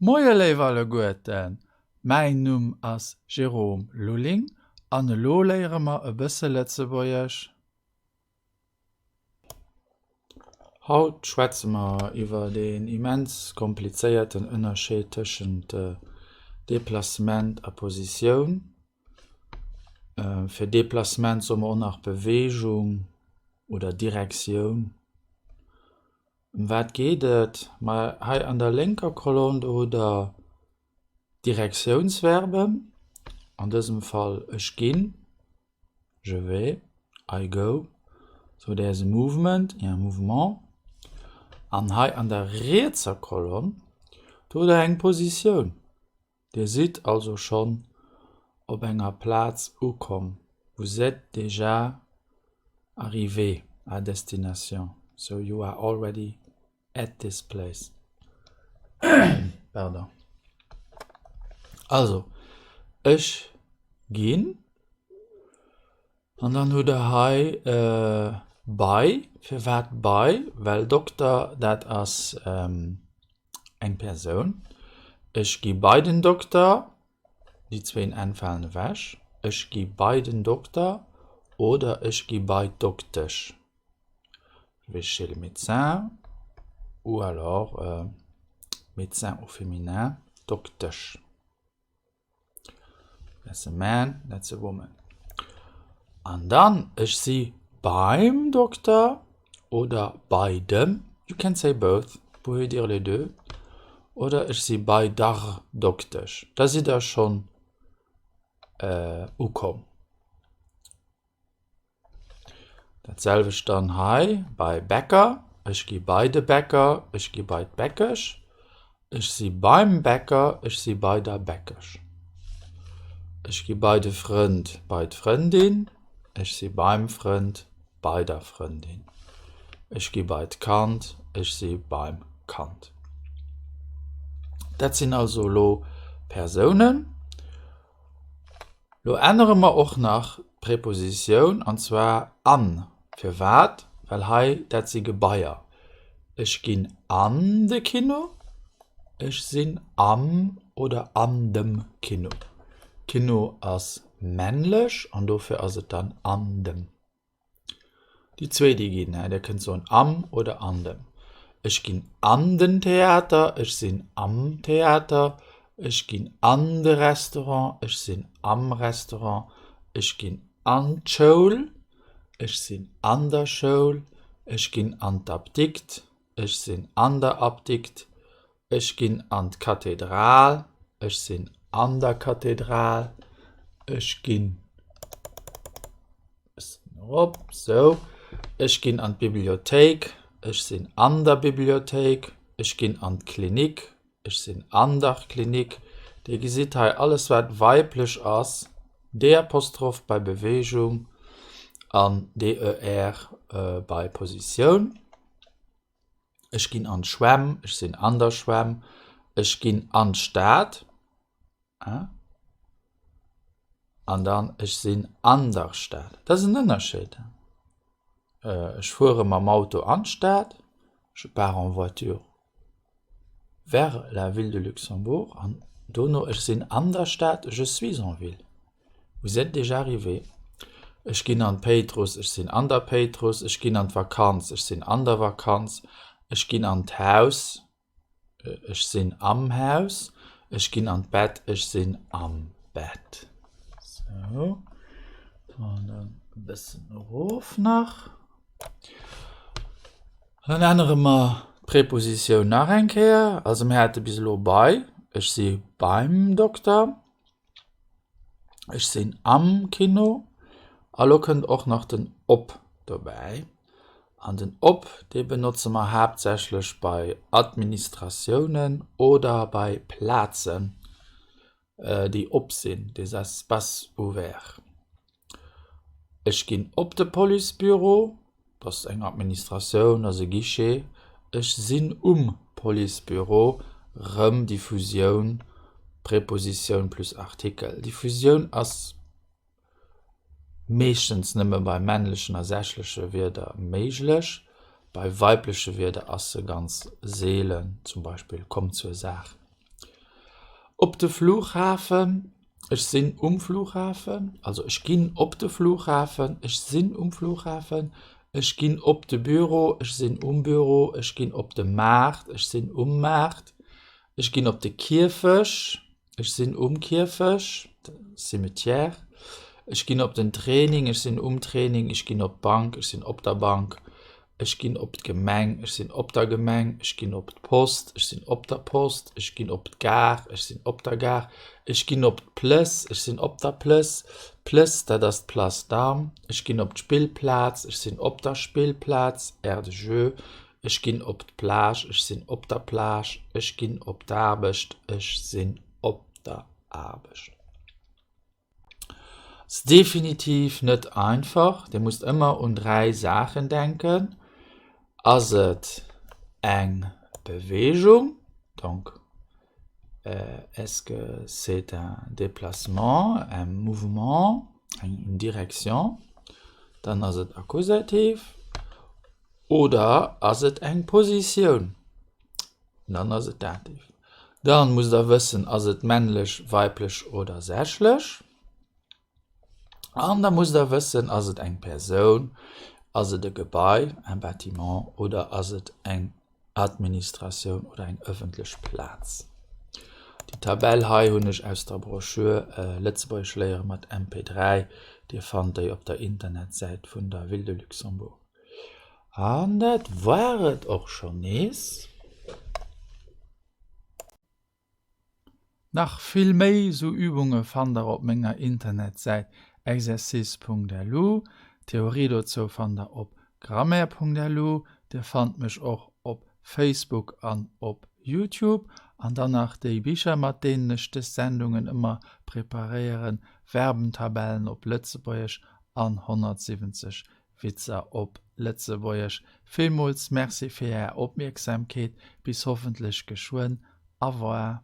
Moie léif alleguerten, mäin Numm ass Jérôme Lulling an elo léiere mer e bësse Lëtzebuergesch. Haut schwätze mer iwwer een immens komplizéierten Ënnerscheed tëschent Deplacement a Positioun. Fir Deplacement soe mer och nach Beweegung oder Direktioun. Ëm wat geet et? Ma hei an der lénker Kolonn, do hutt der Direktiounsverben, an dësem Fall ech ginn, je vais, I go, so there is a movement, il y a un mouvement. An hei an der rietser Kolonn, do hutt der eng Positioun. Dir sidd also schonn op enger Plaz ukomm, vous êtes déjà arrivé à destination, so you are already at this place. Pardon. Also, ech ginn. An dann hutt der hei bei. Firwat bei? Well Dokter, dat ass eng Persoun. Ech gi bei den Dokter, déi zwéin N falen ewech. Ech gi bei den Dokter oder ech gi bei d'Doktesch. Je vais chez le médecin ou alors médecin au féminin, Doktesch. That's a man, that's a woman. An dann, ech si beim Dokter oder bei dem, you can say both, vous pouvez dire les deux, oder ech si bei der Doktesch. Da sidd der schonn ukomm. Dat selwecht dann hei bei Bäcker, ech gi bei de Bäcker, ech gi bei d'Bäckesch, ech si beim Bäcker, ech si bei der Bäckesch. Ech gi bei de Frënd, bei d'Frëndin, ech si beim Frënd, bei der Frëndin. Ech gi bei d'Kand, ech si beim Kand. Dat sinn also elo Persounen. Lo ännere mer och nach d'Prepositioun, an zwar an. Firwat? Well hei, dat si Gebaier. Ech ginn an de Kino, ech sinn am oder an dem Kino. Kino ass männlech an dofir ass et dann an dem. Déi zwee déi ginn, Dir kënnt soen am oder an dem. Ech ginn an den Theater, ech sinn am Theater, ech ginn an de Restaurant, ech sinn am Restaurant, ech ginn an d'Schoul, ech sinn an der Schoul, ech ginn an d'Apdikt, ech sinn an der Apdikt, Ech ginn an d'Kathedral. Ech sinn an der Kathedral. Ech ginn bëssen erop, sou. Ech ginn an d'Bibliothéik. Ech sinn an der Bibliothéik. Ech ginn an d'Klinik. Ech sinn an der Klinik. Dir gesitt hei alles wat weiblech ass, D Apostroph bei Beweegung an DER bei Positioun. Ech ginn an d'Schwämm, ech sinn an der Schwämm, ech ginn an d'Stad an dann ech sinn an der Stad. Dat ass en Ënnerscheed. Ech fuere mam Auto an d'Stad, je pars en voiture vers la ville de Luxembourg an dono ech sinn an der Stad, je suis en ville. Vous êtes déjà arrivé. Ech ginn an d'Péitruss, ech sinn an der Péitruss. Ech ginn an d'Vakanz, ech sinn an der Vakanz. Ech ginn an d'Haus, ech sinn am Haus. Ech ginn an d'Bett, ech sinn am Bett. Sou, an dann e bëssen erof nach. Dann ännere mer d'Prepositioun nach eng Kéier. Also mir hate bis elo bei, ech si beim Dokter. Ech sinn am Kino. A lo kënnt och nach den op dobäi. An den op, dee benotze mer haaptsächlech bei Administratiounen oder bei Plazen, déi op sinn, des espaces ouverts. Ech ginn op de Policebüro, dat ass eng Administratioun, ass e Guichet. Ech sinn um Policebüro, rëm déi Fusioun, Prepositioun plus Artikel. Déi Fusioun ass meeschtens nëmme bei männlechen a sächleche Wierder méiglech, bei weibleche Wierder ass se ganz seelen, zum Beispill komm zur Saach. Op de Flughafen, ech sinn um Flughafen, also ech ginn op de Flughafen, ech sinn um Flughafen, ech ginn op de Büro, ech sinn um Büro, ech ginn op de Maart, ech sinn um Maart, ech ginn op de Kierfech, ech sinn um Kierfech, Cimetière, ech ginn op den Training, ech sinn um Training, ech ginn op d'Bank, ech sinn op der Bank, Ech ginn op d'Gemeng. Ech sinn op der Gemeng. Ech ginn op d'Post. Ech sinn op der Post. Ech ginn op d'Gare. Ech sinn op der Gare. Ech ginn op d'Plëss. Ech sinn op der Plëss. D'Plëss, dat ass d'Place d'Armes. Ech ginn op d'Spillplaz. Ech sinn op der Spillplaz, Aire de jeu. Ech ginn op d'Plage. Ech sinn op der Plage. Ech ginn op d'Aarbecht. Ech sinn op der Aarbecht. Ass definitiv net einfach. Dir musst ëmmer un 3 Saachen denken. Ass et eng Beweegung, donc est-ce que c'est un déplacement, un mouvement, eng Direction, dann ass et Akkusativ. Oder ass et eng Positioun? Dann ass et Dativ. Dann musst der wëssen, ass et männlech, weiblech oder sächlech. An da musst der wëssen, ass et eng Persoun, ass et e Gebai, un bâtiment, oder ass et eng Administratioun oder eng ëffentlech Plaz. Déi Tabell hei hunn ech aus der Broschür Lëtzebuergesch léiere mat MP3. Dir fannt déi op der Internetsäit vun der Ville de Luxembourg. An dat war et och schonn nees. Nach vill méi sou Übunge fannt der op menger Internetsäit exercice.lu. D'Theorie dozou fannt der op grammaire.lu. Dir fannt mech och op Facebook an op Youtube. An dann nach déi Bicher mat deenen ech dës Sendungen ëmmer preparéieren, Verbentabellen op Lëtzebuergesch an 170 Witzer op Lëtzebuergesch. Villmools Merci fir Är Opmierksamkeet. Bis hoffentlech geschwënn. Au revoir.